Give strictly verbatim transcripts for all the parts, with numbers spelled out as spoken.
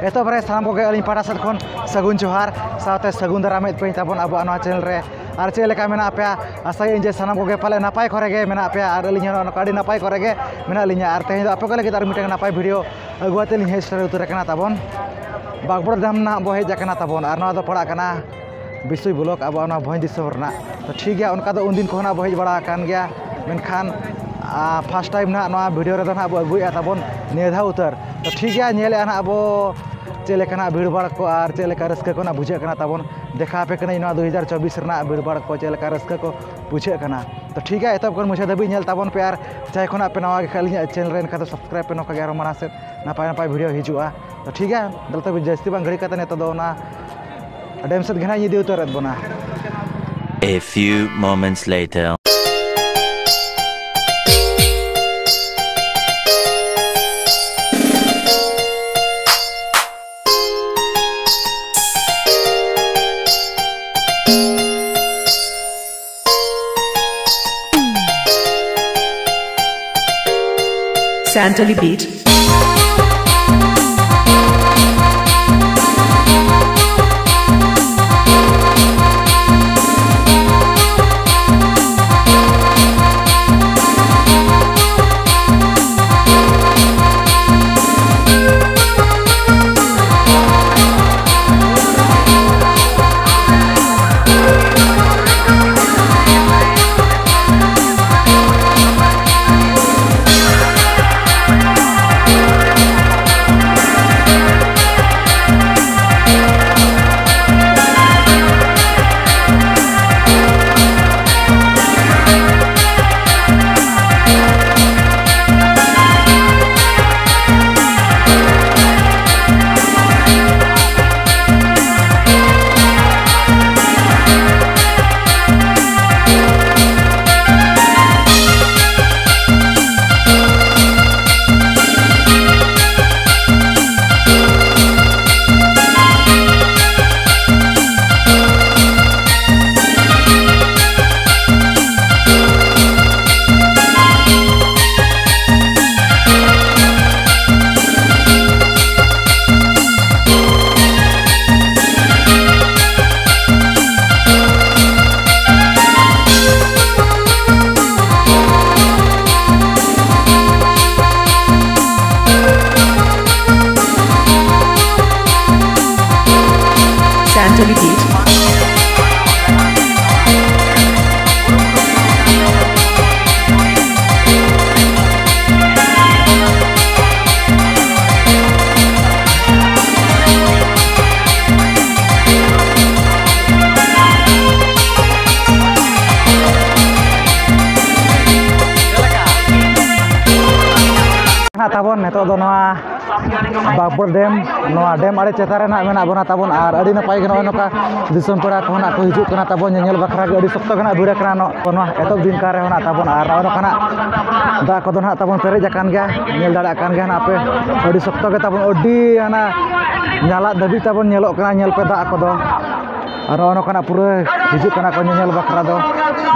ᱮᱛᱚᱦᱚᱵ ᱨᱮ ᱥᱟᱱᱟᱢ ᱠᱚᱜᱮ ᱟᱹᱞᱤᱧ ᱯᱟᱦᱴᱟ ᱥᱮᱫ ᱠᱷᱚᱱ ᱥᱟᱹᱜᱩᱱ ᱡᱚᱦᱟᱨ, ᱥᱟᱶᱛᱮ ᱥᱟᱹᱜᱩᱱ ᱫᱟᱨᱟᱢ ᱮᱫ ᱯᱮ ᱛᱟᱵᱚᱱ ᱟᱵᱚᱣᱟᱜ ᱱᱚᱣᱟ ᱪᱮᱱᱮᱞ ᱨᱮ᱾ ᱟᱨ ᱪᱮᱫ ᱞᱮᱠᱟ ᱢᱮᱱᱟᱜ ᱯᱮᱭᱟ? ᱟᱥᱟᱭᱟᱹᱧ ᱡᱮ ᱥᱟᱱᱟᱢ ᱠᱚᱜᱮ ᱯᱟᱞᱮ ᱱᱟᱯᱟᱭ ᱠᱚᱨᱮ ᱜᱮ ᱢᱮᱱᱟᱜ ᱯᱮᱭᱟ, ᱟᱨ ᱟᱹᱞᱤᱧ ᱦᱚᱸ ᱱᱚᱝᱠᱟ ᱟᱹᱰᱤ ᱱᱟᱯᱟᱭ ᱠᱚᱨᱮ ᱜᱮ ᱢᱮᱱᱟᱜ ᱞᱤᱧᱟ᱾ ᱟᱨ ᱛᱮᱦᱮᱧ ᱫᱚ ᱟᱯᱮ ᱠᱚ ᱞᱟᱹᱜᱤᱫ ᱟᱨ ᱢᱤᱫᱴᱟᱝ ᱱᱟᱯᱟᱭ ᱵᱷᱤᱰᱤᱭᱳ ᱟᱹᱜᱩ ᱟᱛᱮ ᱞᱤᱧ ᱦᱮᱡ ᱥᱮᱴᱮᱨ ᱩᱛᱟᱹᱨ ᱟᱠᱟᱱᱟ ᱛᱟᱵᱚᱱ᱾ ᱵᱟᱜᱽᱵᱚᱲ ᱰᱮᱢ ᱱᱟᱦᱟᱜ ᱵᱚ ᱦᱮᱡ ᱟᱠᱟᱱᱟ ᱛᱟᱵᱚᱱ, ᱟᱨ ᱱᱚᱣᱟ ᱫᱚ ᱯᱟᱲᱟᱜ ᱠᱟᱱᱟ ᱵᱤᱥᱩᱭ ᱵᱞᱚᱠ, ᱟᱵᱚᱣᱟᱜ ᱱᱚᱣᱟ ᱵᱷᱚᱸᱡᱽ ᱫᱤᱥᱚᱢ ᱨᱮᱱᱟᱜ᱾ ᱛᱚ ᱴᱷᱤᱠ ᱜᱮᱭᱟ, ᱚᱱᱠᱟ ᱫᱚ ᱩᱱᱫᱤᱱ ᱠᱚᱦᱚᱸ ᱱᱟᱦᱟᱜ ᱵᱚ ᱦᱮᱡ ᱵᱟᱲᱟ ᱟᱠᱟᱱ ᱜᱮᱭᱟ, ᱢᱮᱱᱠᱷᱟᱱ ᱯᱷᱟᱥᱴ ᱴᱟᱭᱤᱢ ᱱᱟᱦᱟᱜ ᱱᱚᱣᱟ ᱵᱷᱤᱰᱤᱭᱳ ᱨᱮᱫᱚ ᱱᱟᱦᱟᱜ ᱵᱚ ᱟᱹᱜᱩᱭᱮᱫᱼᱟ ᱛᱟᱵᱚᱱ ᱱᱤᱭᱟᱹ ᱫᱷᱟᱣ ᱩᱛᱟᱹᱨ᱾ ᱛᱚ ᱴᱷᱤᱠ ᱜᱮᱭᱟ, ᱧᱮᱞᱮᱫᱼᱟ ᱱᱟᱦᱟᱜ ᱵᱚ ᱪᱮᱫ ᱞᱮᱠᱟᱱᱟᱜ ᱵᱷᱤᱲᱵᱷᱟᱲ ᱠᱚ ᱟᱨ ᱪᱮᱫ ᱞᱮᱠᱟ ᱨᱟᱹᱥᱠᱟᱹ ᱠᱚ ᱱᱟᱦᱟᱜ ᱵᱩᱡᱷᱟᱹᱜ ᱠᱟᱱᱟ ᱛᱟᱵᱚᱱ᱾ ᱫᱮᱠᱷᱟᱣ ᱟᱯᱮ ᱠᱟᱹᱱᱟᱹᱧ ᱱᱚᱣᱟ ᱫᱩ ᱦᱟᱡᱟᱨ ᱪᱚᱵᱵᱤᱥ ᱨᱮᱱᱟᱜ ᱵᱷᱤᱲᱵᱷᱟᱲ ᱠᱚ ᱪᱮᱫ ᱞᱮᱠᱟ ᱨᱟᱹᱥᱠᱟᱹ ᱠᱚ ᱵᱩᱡᱷᱟᱹᱜ ᱠᱟᱱᱟ᱾ ᱛᱚ ᱴᱷᱤᱠ ᱜᱮᱭᱟ, ᱮᱛᱚᱦᱚᱵ ᱠᱷᱚᱱ ᱢᱩᱪᱟᱹᱫ ᱫᱷᱟᱹᱵᱤᱡ ᱧᱮᱞ ᱛᱟᱵᱚᱱ ᱯᱮ, ᱟᱨ ᱡᱟᱦᱟᱸᱭ ᱠᱷᱚᱱᱟᱜ ᱯᱮ ᱱᱟᱣᱟ ᱜᱮ ᱠᱷᱟᱱ ᱟᱹᱞᱤᱧᱟᱜ ᱪᱮᱱᱮᱞ ᱨᱮ, ᱮᱱᱠᱷᱟᱱ ᱫᱚ ᱥᱟᱵᱥᱠᱨᱟᱭᱤᱵᱽ ᱯᱮ, ᱱᱚᱝᱠᱟ ᱜᱮ ᱟᱨᱚ ᱢᱟᱲᱟᱝ ᱥᱮᱫ ᱱᱟᱯᱟᱭ ᱱᱟᱯᱟᱭ ᱵᱷᱤᱰᱤᱭᱳ ᱦᱤᱡᱩᱜᱼᱟ᱾ ᱛᱚ ᱴᱷᱤᱠ ᱜᱮᱭᱟ, ᱫᱮᱞᱟ ᱛᱚᱵᱮ ᱡᱟᱹᱥᱛᱤ ᱵᱟᱝ ᱜᱷᱟᱹᱲᱤ ᱠᱟᱛᱮ ᱱᱤᱛᱚᱜ ᱫᱚ ᱚᱱᱟ ᱰᱮᱢ ᱥᱮᱫ ᱜᱮ ᱱᱟᱦᱟᱜ ᱤᱧ ᱤᱫᱤ ᱩᱛᱟᱹᱨᱮᱫ ᱵᱚᱱᱟ᱾ A few moments later. Santali beat. ᱥᱚᱢᱤᱛᱤ᱾ ᱱᱟᱦᱟᱜ ᱛᱟᱵᱚᱱ ᱱᱤᱛᱚᱜ ᱫᱚ ᱱᱚᱣᱟ ᱵᱟᱜᱽᱵᱚᱞ ᱰᱮᱢ, ᱱᱚᱣᱟ ᱰᱮᱢ ᱟᱲᱮ ᱪᱮᱛᱟᱱ ᱨᱮ ᱱᱟᱦᱟᱜ ᱢᱮᱱᱟᱜ ᱵᱚᱱᱟ ᱛᱟᱵᱚᱱ᱾ ᱟᱨ ᱟᱹᱰᱤ ᱱᱟᱯᱟᱭ ᱜᱮ ᱱᱚᱜᱼᱚᱭ ᱱᱚᱝᱠᱟ ᱫᱤᱥᱚᱢ ᱯᱮᱲᱟ ᱠᱚ ᱱᱟᱦᱟᱜ ᱠᱚ ᱦᱤᱡᱩᱜ ᱠᱟᱱᱟ ᱛᱟᱵᱚᱱ ᱧᱮᱧᱮᱞ ᱵᱟᱠᱷᱨᱟ ᱜᱮ᱾ ᱟᱹᱰᱤ ᱥᱚᱠᱛᱚ ᱜᱮ ᱱᱟᱦᱟᱜ ᱵᱷᱤᱲ ᱠᱟᱱᱟ ᱱᱚᱜᱼᱚ ᱱᱚᱣᱟ ᱮᱛᱚᱦᱚᱵ ᱫᱤᱱ ᱠᱟᱨ ᱨᱮᱦᱚᱸ ᱱᱟᱦᱟᱜ ᱛᱟᱵᱚᱱ᱾ ᱟᱨ ᱱᱚᱜᱼᱚᱭ ᱱᱚᱝᱠᱟ ᱱᱟᱦᱟᱜ ᱫᱟᱜ ᱠᱚᱫᱚ ᱱᱟᱦᱟᱜ ᱛᱟᱵᱚᱱ ᱯᱮᱨᱮᱡ ᱟᱠᱟᱱ ᱜᱮᱭᱟ, ᱧᱮᱞ ᱫᱟᱲᱮᱭᱟᱜ ᱠᱟᱱ ᱜᱮᱭᱟ ᱱᱟᱦᱟᱜ ᱯᱮ᱾ ᱟᱹᱰᱤ ᱥᱚᱠᱛᱚ ᱜᱮ ᱛᱟᱵᱚᱱ, ᱟᱹᱰᱤ ᱦᱟᱱᱟ ᱧᱟᱞᱟᱜ ᱫᱷᱟᱹᱵᱤᱡ ᱛᱟᱵᱚᱱ ᱧᱮᱞᱚᱜ ᱠᱟᱱᱟ, ᱧᱮᱞ ᱯᱮ ᱫᱟᱜ ᱠᱚᱫᱚ᱾ ᱟᱨ ᱱᱚᱜᱼᱚ ᱱᱚᱝᱠᱟᱱᱟᱜ ᱯᱩᱨᱟᱹ ᱦᱤᱡᱩᱜ ᱠᱟᱱᱟ ᱠᱚ ᱧᱮᱧᱮᱞ ᱵᱟᱠᱷᱨᱟ ᱫᱚ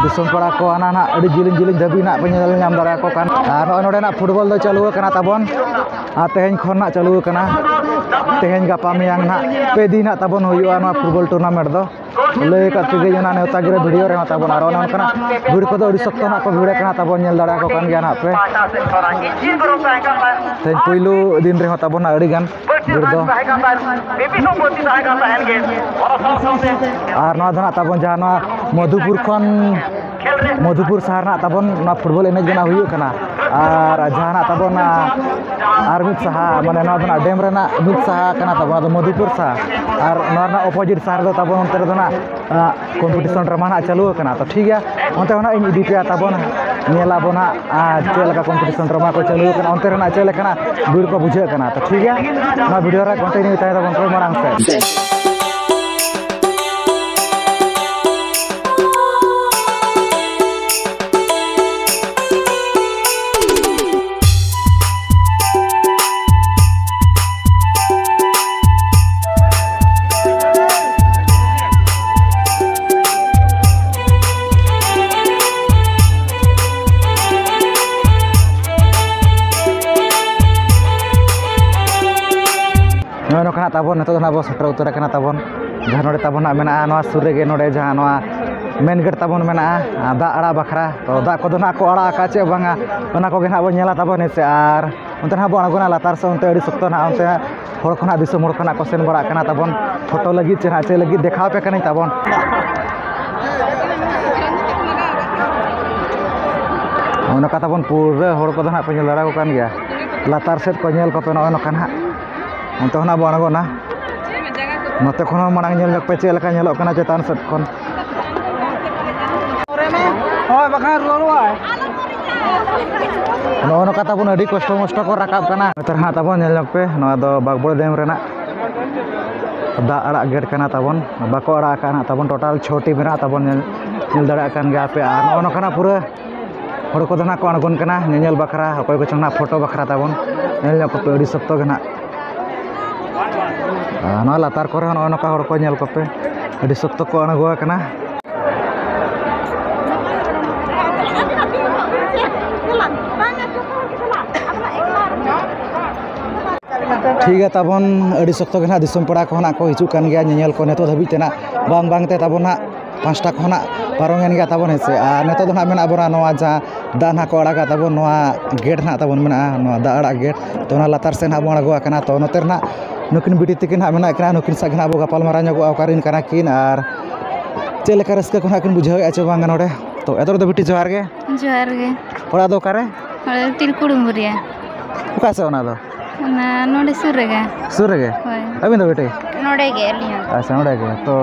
ᱫᱤᱥᱚᱢ ᱯᱮᱲᱟ ᱠᱚ᱾ ᱦᱟᱱᱟ ᱱᱟᱦᱟᱜ ᱟᱹᱰᱤ ᱡᱤᱞᱤᱧ ᱡᱤᱞᱤᱧ ᱫᱷᱟᱹᱵᱤᱡ ᱱᱟᱦᱟᱜ ᱯᱮ ᱧᱮᱞ ᱧᱟᱢ ᱫᱟᱲᱮᱭᱟᱠᱚ ᱠᱟᱱ᱾ ᱟᱨ ᱱᱚᱜᱼᱚᱭ ᱱᱚᱰᱮ ᱱᱟᱦᱟᱜ ᱯᱷᱩᱴᱵᱚᱞ ᱫᱚ ᱪᱟᱹᱞᱩ ᱟᱠᱟᱱᱟ ᱛᱟᱵᱚᱱ, ᱟᱨ ᱛᱮᱦᱮᱧ ᱠᱷᱚᱱ ᱱᱟᱦᱟᱜ ᱪᱟᱹᱞᱩ ᱟᱠᱟᱱᱟ᱾ ᱛᱮᱦᱮᱧ, ᱜᱟᱯᱟ, ᱢᱮᱭᱟᱝ ᱱᱟᱦᱟᱜ ᱯᱮ ᱫᱤᱱ ᱱᱟᱦᱟᱜ ᱛᱟᱵᱚᱱ ᱦᱩᱭᱩᱜᱼᱟ ᱱᱚᱣᱟ ᱯᱷᱩᱴᱵᱚᱞ ᱴᱩᱨᱱᱟᱢᱮᱱᱴ ᱫᱚ᱾ ᱞᱟᱹᱭ ᱟᱠᱟᱫ ᱯᱮᱜᱮ ᱚᱱᱟ ᱱᱮᱣᱛᱟ ᱜᱤᱨᱟᱹ ᱵᱷᱤᱰᱤᱭᱳ ᱨᱮᱦᱚᱸ ᱛᱟᱵᱚᱱ᱾ ᱟᱨ ᱚᱱᱮ ᱚᱱᱠᱟᱱᱟᱜ ᱵᱷᱤᱲ ᱠᱚᱫᱚ ᱟᱹᱰᱤ ᱥᱚᱠᱛᱚ ᱱᱟᱦᱟᱜ ᱠᱚ ᱵᱷᱤᱲ ᱟᱠᱟᱱᱟ ᱛᱟᱵᱚᱱ, ᱧᱮᱞ ᱫᱟᱲᱮᱭᱟᱠᱚ ᱠᱟᱱ ᱜᱮᱭᱟ ᱱᱟᱦᱟᱜ ᱯᱮ᱾ ᱛᱮᱦᱮᱧ ᱯᱩᱭᱞᱩ ᱫᱤᱱ ᱨᱮᱦᱚᱸ ᱛᱟᱵᱚᱱ ᱟᱹᱰᱤ ᱜᱟᱱ ᱵᱷᱤᱲ ᱫᱚ᱾ ᱟᱨ ᱱᱚᱣᱟ ᱫᱚ ᱱᱟᱦᱟᱜ ᱛᱟᱵᱚᱱ ᱡᱟᱦᱟᱸ ᱱᱚᱣᱟ ᱢᱚᱫᱷᱩᱯᱩᱨ ᱠᱷᱚᱱ, ᱢᱚᱫᱷᱩᱯᱩᱨ ᱥᱟᱦᱟᱨ ᱱᱟᱦᱟᱜ ᱛᱟᱵᱚᱱ ᱱᱚᱣᱟ ᱯᱷᱩᱴᱵᱚᱞ ᱮᱱᱮᱡ ᱫᱚ ᱱᱟᱦᱟᱜ ᱦᱩᱭᱩᱜ ᱠᱟᱱᱟ᱾ ᱟᱨ ᱡᱟᱦᱟᱸ ᱱᱟᱦᱟᱜ ᱛᱟᱵᱚᱱ, ᱟᱨ ᱢᱤᱫ ᱥᱟᱦᱟ, ᱢᱟᱱᱮ ᱱᱚᱣᱟ ᱫᱚ ᱱᱟᱦᱟᱜ ᱰᱮᱢ ᱨᱮᱱᱟᱜ ᱢᱤᱫ ᱥᱟᱦᱟ ᱠᱟᱱᱟ ᱛᱟᱵᱚᱱ, ᱚᱱᱟ ᱫᱚ ᱢᱚᱫᱷᱩᱯᱩᱨ ᱥᱟᱦᱟ᱾ ᱟᱨ ᱱᱚᱣᱟ ᱨᱮᱱᱟᱜ ᱚᱯᱳᱡᱤᱴ ᱥᱟᱦᱟ ᱨᱮᱫᱚ ᱛᱟᱵᱚᱱ ᱚᱱᱛᱮ ᱨᱮᱫᱚ ᱱᱟᱦᱟᱜ, ᱟᱸ, ᱠᱚᱢᱯᱤᱴᱤᱥᱚᱱ ᱰᱨᱟᱢᱟ ᱱᱟᱦᱟᱜ ᱪᱟᱹᱞᱩ ᱟᱠᱟᱱᱟ᱾ ᱛᱚ ᱴᱷᱤᱠ ᱜᱮᱭᱟ, ᱚᱱᱛᱮ ᱦᱚᱸ ᱱᱟᱦᱟᱜ ᱤᱧ ᱤᱫᱤ ᱯᱮᱭᱟ ᱛᱟᱵᱚᱱ, ᱧᱮᱞ ᱟᱵᱚᱱ ᱱᱟᱦᱟᱜ, ᱟᱨ ᱪᱮᱫ ᱞᱮᱠᱟ ᱠᱚᱢᱯᱤᱴᱤᱥᱚᱱ ᱰᱨᱟᱢᱟ ᱠᱚ ᱪᱟᱹᱞᱩ ᱟᱠᱟᱱᱟ, ᱚᱱᱛᱮ ᱨᱮ ᱱᱟᱦᱟᱜ ᱪᱮᱫ ᱞᱮᱠᱟᱱᱟᱜ ᱵᱷᱤᱲ ᱠᱚ ᱵᱩᱡᱷᱟᱹᱜ ᱠᱟᱱᱟ᱾ ᱛᱚ ᱴᱷᱤᱠ ᱜᱮᱭᱟ, ᱱᱚᱣᱟ ᱵᱷᱤᱰᱤᱭᱳ ᱨᱮ ᱠᱚᱱᱴᱤᱱᱤᱭᱩ ᱛᱟᱦᱮᱸ ᱛᱟᱵᱚᱱ ᱯᱮ ᱢᱟᱲᱟᱝ ᱥᱮᱫ᱾ ᱱᱚᱜᱼᱚᱭ ᱱᱚᱝᱠᱟ ᱱᱟᱜ ᱛᱟᱵᱚᱱ ᱱᱤᱛᱚᱜ ᱫᱚ ᱱᱟᱜ ᱵᱚᱱ ᱥᱮᱴᱮᱨ ᱩᱛᱟᱹᱨ ᱟᱠᱟᱱᱟ ᱛᱟᱵᱚᱱ, ᱡᱟᱦᱟᱸ ᱱᱚᱰᱮ ᱛᱟᱵᱚᱱ ᱱᱟᱜ ᱢᱮᱱᱟᱜᱼᱟ, ᱱᱚᱣᱟ ᱥᱩᱨ ᱨᱮᱜᱮ ᱱᱚᱰᱮ ᱡᱟᱦᱟᱸ ᱱᱚᱣᱟ ᱢᱮᱱ ᱜᱮᱴ ᱛᱟᱵᱚᱱ ᱢᱮᱱᱟᱜᱼᱟ, ᱟᱨ ᱫᱟᱜ ᱟᱲᱟᱜ ᱵᱟᱠᱷᱨᱟ᱾ ᱛᱚ, ᱫᱟᱜ ᱠᱚᱫᱚ ᱱᱟᱦᱟᱜ ᱠᱚ ᱟᱲᱟᱜ ᱟᱠᱟᱫ ᱪᱮ ᱵᱟᱝᱟ, ᱚᱱᱟ ᱠᱚᱜᱮ ᱱᱟᱦᱟᱜ ᱵᱚᱱ ᱧᱮᱞᱟ ᱛᱟᱵᱚᱱ, ᱦᱮᱸ ᱥᱮ᱾ ᱟᱨ ᱚᱱᱛᱮ ᱱᱟᱦᱟᱜ ᱵᱚᱱ ᱟᱬᱜᱚᱱᱟ ᱞᱟᱛᱟᱨ ᱥᱮᱫ, ᱚᱱᱛᱮ ᱟᱹᱰᱤ ᱥᱚᱠᱛᱚ ᱱᱟᱦᱟᱜ ᱚᱱᱛᱮ ᱦᱚᱲ ᱠᱚ ᱱᱟᱦᱟᱜ, ᱫᱤᱥᱚᱢ ᱦᱚᱲ ᱠᱚ ᱱᱟᱦᱟᱜ ᱠᱚ ᱥᱮᱱ ᱵᱟᱲᱟᱜ ᱠᱟᱱᱟ ᱛᱟᱵᱚᱱ, ᱯᱷᱳᱴᱳ ᱞᱟᱹᱜᱤᱫ ᱪᱮ ᱱᱟᱦᱟᱜ ᱪᱮᱫ ᱞᱟᱹᱜᱤᱫ, ᱫᱮᱠᱷᱟᱣ ᱟᱯᱮ ᱠᱟᱹᱱᱟᱹᱧ ᱛᱟᱵᱚᱱ᱾ ᱱᱚᱜᱼᱚ ᱱᱚᱝᱠᱟ ᱛᱟᱵᱚᱱ ᱯᱩᱨᱟᱹ ᱦᱚᱲ ᱠᱚᱫᱚ ᱱᱟᱦᱟᱜ ᱯᱮ ᱧᱮᱞ ᱫᱟᱲᱮᱭᱟᱠᱚ ᱠᱟᱱ ᱜᱮᱭᱟ, ᱞᱟᱛᱟᱨ ᱥᱮᱫ ᱠᱚ ᱧᱮᱞ ᱠᱚᱯᱮ, ᱱᱚᱜᱼᱚ ᱱᱚᱝᱠᱟ ᱱᱟᱦᱟᱜ᱾ ᱚᱱᱛᱮ ᱠᱷᱚᱱᱟᱜ ᱵᱚᱱ ᱟᱬᱜᱚᱱᱟ᱾ ᱱᱚᱛᱮ ᱠᱷᱚᱱ ᱦᱚᱸ ᱢᱟᱲᱟᱝ ᱧᱮᱞ ᱧᱚᱜ ᱯᱮ ᱪᱮᱫ ᱞᱮᱠᱟ ᱧᱮᱞᱚᱜ ᱠᱟᱱᱟ ᱪᱮᱛᱟᱱ ᱥᱮᱫ ᱠᱷᱚᱱ᱾ ᱦᱳᱭ, ᱵᱟᱠᱷᱟᱱ ᱨᱩᱣᱟᱹᱲᱚᱜᱼᱟᱭ᱾ ᱱᱚᱜᱼᱚ ᱱᱚᱝᱠᱟ ᱛᱟᱵᱚᱱ ᱟᱹᱰᱤ ᱠᱚᱥᱴᱚ ᱢᱚᱥᱴᱚ ᱠᱚ ᱨᱟᱠᱟᱵ ᱠᱟᱱᱟ᱾ ᱱᱚᱛᱮ ᱨᱮ ᱦᱟᱸᱜ ᱛᱟᱵᱚᱱ ᱧᱮᱞ ᱧᱚᱜ ᱯᱮ, ᱱᱚᱣᱟ ᱫᱚ ᱵᱟᱜᱽᱵᱚᱲ ᱰᱮᱢ ᱨᱮᱱᱟᱜ ᱫᱟᱜ ᱟᱲᱟᱜ ᱜᱮᱴ ᱠᱟᱱᱟ ᱛᱟᱵᱚᱱ᱾ ᱵᱟᱠᱚ ᱟᱲᱟᱜ ᱟᱠᱟᱫ ᱦᱟᱸᱜ ᱛᱟᱵᱚᱱ, ᱴᱳᱴᱟᱞ ᱪᱷᱚᱴᱤ ᱢᱮᱱᱟᱜ ᱛᱟᱵᱚᱱ, ᱧᱮᱞ, ᱧᱮᱞ ᱫᱟᱲᱮᱭᱟᱜ ᱠᱟᱱ ᱜᱮᱭᱟ ᱯᱮ᱾ ᱟᱨ ᱱᱚᱜᱼᱚ ᱱᱚᱝᱠᱟᱱᱟᱜ ᱯᱩᱨᱟᱹ ᱦᱚᱲ ᱠᱚᱫᱚ ᱱᱟᱜ ᱠᱚ ᱟᱬᱜᱚᱱ ᱠᱟᱱᱟ ᱧᱮᱧᱮᱞ ᱵᱟᱠᱷᱨᱟ, ᱚᱠᱚᱭ ᱠᱚᱪᱚᱝ ᱱᱟᱜ ᱯᱷᱳᱴᱳ ᱵᱟᱠᱷᱨᱟ ᱛᱟᱵᱚᱱ᱾ ᱧᱮᱞ ᱧᱚᱜ ᱠᱚᱯᱮ, ᱟᱹᱰᱤ ᱥᱚᱠᱛᱚ ᱜᱮ ᱱᱟᱜ᱾ ᱟᱨ ᱱᱚᱣᱟ ᱞᱟᱛᱟᱨ ᱠᱚᱨᱮ ᱦᱚᱸ ᱱᱚᱜᱼᱚ ᱱᱚᱝᱠᱟ ᱦᱚᱲ ᱠᱚ ᱧᱮᱞ ᱠᱚᱯᱮ, ᱟᱹᱰᱤ ᱥᱚᱠᱛᱚ ᱠᱚ ᱟᱬᱜᱚ ᱟᱠᱟᱱᱟ᱾ ᱴᱷᱤᱠ ᱜᱮᱭᱟ ᱛᱟᱵᱚᱱ, ᱟᱹᱰᱤ ᱥᱚᱠᱛᱚ ᱜᱮ ᱱᱟᱜ ᱫᱤᱥᱚᱢ ᱯᱮᱲᱟ ᱠᱚᱦᱚᱸ ᱱᱟᱜ ᱠᱚ ᱦᱤᱡᱩᱜ ᱠᱟᱱ ᱜᱮᱭᱟ ᱧᱮᱧᱮᱞ ᱠᱚ᱾ ᱱᱤᱛᱚᱜ ᱫᱷᱟᱹᱵᱤᱡ ᱛᱮ ᱱᱟᱜ ᱵᱟᱝ ᱵᱟᱝ ᱛᱮ ᱛᱟᱵᱚᱱ ᱱᱟᱜ ᱯᱟᱸᱪᱴᱟ ᱠᱷᱚᱱᱟᱜ ᱯᱟᱨᱚᱢᱮᱱ ᱜᱮᱭᱟ ᱛᱟᱵᱚᱱ, ᱦᱮᱸ ᱥᱮ᱾ ᱟᱨ ᱱᱤᱛᱚᱜ ᱫᱚ ᱱᱟᱜ ᱢᱮᱱᱟᱜ ᱵᱚᱱᱟ ᱱᱚᱣᱟ ᱡᱟᱦᱟᱸ ᱫᱟᱜ ᱱᱟᱜ ᱠᱚ ᱟᱲᱟᱜᱟ ᱛᱟᱵᱚᱱ, ᱱᱚᱣᱟ ᱜᱮᱴ ᱱᱟᱜ ᱛᱟᱵᱚᱱ ᱢᱮᱱᱟᱜᱼᱟ, ᱱᱚᱣᱟ ᱫᱟᱜ ᱟᱲᱟᱜ ᱜᱮᱴ᱾ ᱛᱚ, ᱚᱱᱟ ᱞᱟᱛᱟᱨ ᱥᱮᱫ ᱱᱟᱜ ᱵᱚᱱ ᱟᱬᱜᱚ ᱟᱠᱟᱱᱟ᱾ ᱛᱚ, ᱱᱚᱛᱮ ᱨᱮ ᱱᱟᱜ ᱱᱩᱠᱤᱱ ᱵᱤᱴᱤ ᱛᱟᱹᱠᱤᱱ ᱱᱟᱜ ᱢᱮᱱᱟᱜ ᱠᱤᱱᱟ, ᱱᱩᱠᱤᱱ ᱥᱟᱶ ᱜᱮ ᱱᱟᱜ ᱵᱚ ᱜᱟᱯᱟᱞ ᱢᱟᱨᱟᱣ ᱧᱚᱜᱚᱜᱼᱟ ᱚᱠᱟ ᱨᱮᱱ ᱠᱟᱱᱟ ᱠᱤᱱ ᱟᱨ ᱪᱮᱫ ᱞᱮᱠᱟ ᱨᱟᱹᱥᱠᱟᱹ ᱠᱚ ᱱᱟᱜ ᱠᱤᱱ ᱵᱩᱡᱷᱟᱹᱣᱮᱫᱼᱟ ᱪᱮ ᱵᱟᱝᱟ ᱱᱚᱰᱮ᱾ ᱛᱚ, ᱮᱛᱚᱦᱚᱵ ᱫᱚ ᱵᱤᱴᱤ ᱡᱚᱦᱟᱨ ᱜᱮ᱾ ᱡᱚᱦᱟᱨ ᱜᱮ᱾ ᱚᱲᱟᱜ ᱫᱚ ᱚᱠᱟᱨᱮ? ᱚᱲᱟᱜ ᱫᱚ ᱛᱤᱞᱠᱩᱲ ᱩᱢᱵᱩᱨᱤᱭᱟ᱾ ᱚᱠᱟ ᱥᱮᱫ ᱚᱱᱟ ᱫᱚ? ᱚᱱᱟ ᱱᱚᱰᱮ ᱥᱩᱨ ᱨᱮᱜᱮ᱾ ᱥᱩᱨ ᱨᱮᱜᱮ? ᱦᱳᱭ᱾ ᱟᱹᱵᱤᱱ ᱫᱚ ᱵᱤᱴᱤ? ᱱᱚᱰᱮ ᱜᱮ ᱟᱹᱞᱤᱧ ᱦᱚᱸ᱾ ᱟᱪᱪᱷᱟ, ᱱᱚᱰᱮ ᱜᱮ᱾ ᱛᱚ,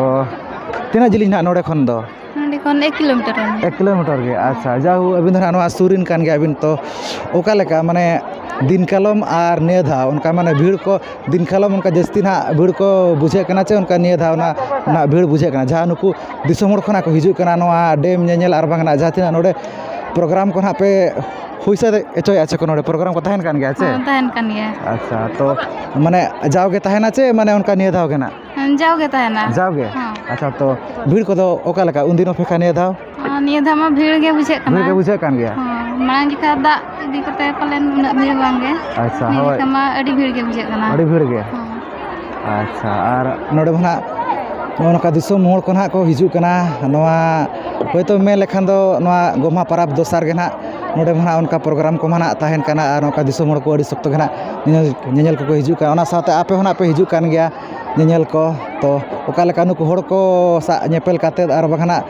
ᱛᱤᱱᱟᱹᱜ ᱡᱤᱞᱤᱧ ᱱᱟᱜ ᱱᱚᱰᱮ ᱠᱷᱚᱱ ᱫᱚ? ᱱᱚᱰᱮ ᱠᱷᱚᱱ ᱮᱠ ᱠᱤᱞᱳᱢᱤᱴᱟᱨ ᱜᱟᱱ᱾ ᱮᱠ ᱠᱤᱞᱳᱢᱤᱴᱟᱨ ᱜᱮ? ᱟᱪᱪᱷᱟ, ᱡᱟᱦᱳ, ᱟᱹᱵᱤᱱ ᱫᱚ ᱱᱟᱜ ᱱᱚᱣᱟ ᱥᱩᱨ ᱨᱮᱱ ᱠᱟᱱ ᱜᱮᱭᱟᱵᱤᱱ, ᱛᱚ ᱚᱠᱟ ᱞᱮᱠᱟ ᱢᱟᱱᱮ ᱫᱤᱱ ᱠᱟᱞᱚᱢ ᱟᱨ ᱱᱤᱭᱟᱹ ᱫᱷᱟᱣ ᱚᱱᱠᱟ ᱢᱟᱱᱮ ᱵᱷᱤᱲ ᱠᱚ ᱫᱤᱱ ᱠᱟᱞᱚᱢ ᱚᱱᱠᱟ ᱡᱟᱹᱥᱛᱤ ᱱᱟᱜ ᱵᱷᱤᱲ ᱠᱚ ᱵᱩᱡᱷᱟᱹᱜ ᱠᱟᱱᱟ ᱪᱮ ᱚᱱᱠᱟ ᱱᱤᱭᱟᱹ ᱫᱷᱟᱣ ᱚᱱᱟ, ᱚᱱᱟ ᱵᱷᱤᱲ ᱵᱩᱡᱷᱟᱹᱜ ᱠᱟᱱᱟ? ᱡᱟᱦᱟᱸ ᱱᱩᱠᱩ ᱫᱤᱥᱚᱢ ᱦᱚᱲ ᱠᱷᱚᱱᱟᱜ ᱠᱚ ᱦᱤᱡᱩᱜ ᱠᱟᱱᱟ ᱱᱚᱣᱟ ᱰᱮᱢ ᱧᱮᱧᱮᱞ, ᱟᱨ ᱵᱟᱝ ᱱᱟᱜ ᱡᱟᱦᱟᱸ ᱛᱤᱱᱟᱹᱜ ᱱᱚᱰᱮ ᱯᱨᱳᱜᱨᱟᱢ ᱠᱚ ᱱᱟᱜ ᱯᱮ ᱦᱩᱭ ᱥᱟᱹᱛ ᱦᱚᱪᱚᱭᱮᱫᱼᱟ ᱪᱮ ᱠᱚ, ᱱᱚᱰᱮ ᱯᱨᱳᱜᱨᱟᱢ ᱠᱚ ᱛᱟᱦᱮᱱ ᱠᱟᱱ ᱜᱮᱭᱟ ᱪᱮ? ᱦᱚᱸ, ᱛᱟᱦᱮᱱ ᱠᱟᱱ ᱜᱮᱭᱟ᱾ ᱟᱪᱪᱷᱟ, ᱛᱚ ᱢᱟᱱᱮ ᱡᱟᱣ ᱜᱮ ᱛᱟᱦᱮᱱᱟ ᱪᱮ ᱢᱟᱱᱮ ᱚᱱᱠᱟ ᱱᱤᱭᱟᱹ ᱫᱷᱟᱣ ᱜᱮ ᱱᱟᱜ? ᱦᱮᱸ, ᱡᱟᱣ ᱜᱮ ᱛᱟᱦᱮᱱᱟ᱾ ᱡᱟᱣ ᱜᱮ? ᱦᱚᱸ᱾ ᱟᱪᱪᱷᱟ, ᱛᱚ ᱵᱷᱤᱲ ᱠᱚᱫᱚ ᱚᱠᱟ ᱞᱮᱠᱟ ᱩᱱᱫᱤᱱ ᱚᱯᱮᱠᱷᱟ ᱱᱤᱭᱟᱹ ᱫᱷᱟᱣ? ᱟᱨ ᱱᱤᱭᱟᱹ ᱫᱷᱟᱣ ᱢᱟ ᱵᱷᱤᱲ ᱜᱮ ᱵᱩᱡᱷᱟᱹᱜ ᱠᱟᱱᱟ᱾ ᱵᱷᱤᱲ ᱜᱮ ᱵᱩᱡᱷᱟᱹᱜ ᱠᱟᱱ ᱜᱮᱭᱟ? ᱦᱚᱸ, ᱢᱟᱲᱟᱝ ᱡᱚᱠᱷᱟ ᱫᱟᱜ ᱤᱫᱤ ᱠᱟᱛᱮ ᱯᱟᱞᱮᱱ ᱩᱱᱟᱹᱜ ᱵᱷᱤᱲ ᱵᱟᱝ ᱜᱮ᱾ ᱟᱪᱪᱷᱟ, ᱱᱤᱭᱟᱹ ᱦᱳᱭ᱾ ᱡᱚᱠᱷᱟ ᱢᱟ ᱟᱹᱰᱤ ᱵᱷᱤᱲ ᱜᱮ ᱵᱩᱡᱷᱟᱹᱜ ᱠᱟᱱᱟ᱾ ᱟᱹᱰᱤ ᱵᱷᱤᱲ ᱜᱮ? ᱦᱚᱸ᱾ ᱟᱪᱪᱷᱟ, ᱟᱨ ᱱᱚᱰᱮ ᱢᱟ ᱱᱟᱜ ᱱᱚᱜᱼᱚ ᱱᱚᱝᱠᱟ ᱫᱤᱥᱚᱢ ᱦᱚᱲ ᱠᱚ ᱱᱟᱦᱟᱜ ᱠᱚ ᱦᱤᱡᱩᱜ ᱠᱟᱱᱟ᱾ ᱱᱚᱣᱟ ᱦᱚᱭᱛᱳ ᱢᱮᱱ ᱞᱮᱠᱷᱟᱱ ᱫᱚ ᱱᱚᱣᱟ ᱜᱚᱢᱦᱟ ᱯᱟᱨᱟᱵᱽ ᱫᱚᱥᱟᱨ ᱜᱮ ᱱᱟᱦᱟᱜ ᱱᱚᱰᱮ ᱢᱟ ᱱᱟᱦᱟᱜ ᱚᱱᱠᱟ ᱯᱨᱳᱜᱨᱟᱢ ᱠᱚᱢᱟ ᱱᱟᱦᱟᱜ ᱛᱟᱦᱮᱱ ᱠᱟᱱᱟ, ᱟᱨ ᱱᱚᱝᱠᱟ ᱫᱤᱥᱚᱢ ᱦᱚᱲ ᱠᱚ ᱟᱹᱰᱤ ᱥᱚᱠᱛᱚ ᱜᱮ ᱱᱟᱦᱟᱜ ᱧᱮᱧᱮᱞ, ᱧᱮᱧᱮᱞ ᱠᱚᱠᱚ ᱦᱤᱡᱩᱜ ᱠᱟᱱᱟ᱾ ᱚᱱᱟ ᱥᱟᱶᱛᱮ ᱟᱯᱮ ᱦᱚᱸ ᱱᱟᱦᱟᱜ ᱯᱮ ᱦᱤᱡᱩᱜ ᱠᱟᱱ ᱜᱮᱭᱟ ᱧᱮᱧᱮᱞ ᱠᱚ᱾ ᱛᱚ ᱚᱠᱟ ᱞᱮᱠᱟ ᱱᱩᱠᱩ ᱦᱚᱲ ᱠᱚ ᱥᱟᱶ ᱧᱮᱯᱮᱞ ᱠᱟᱛᱮᱫ ᱟᱨ ᱵᱟᱝᱠᱷᱟᱱ ᱱᱟᱦᱟᱜ,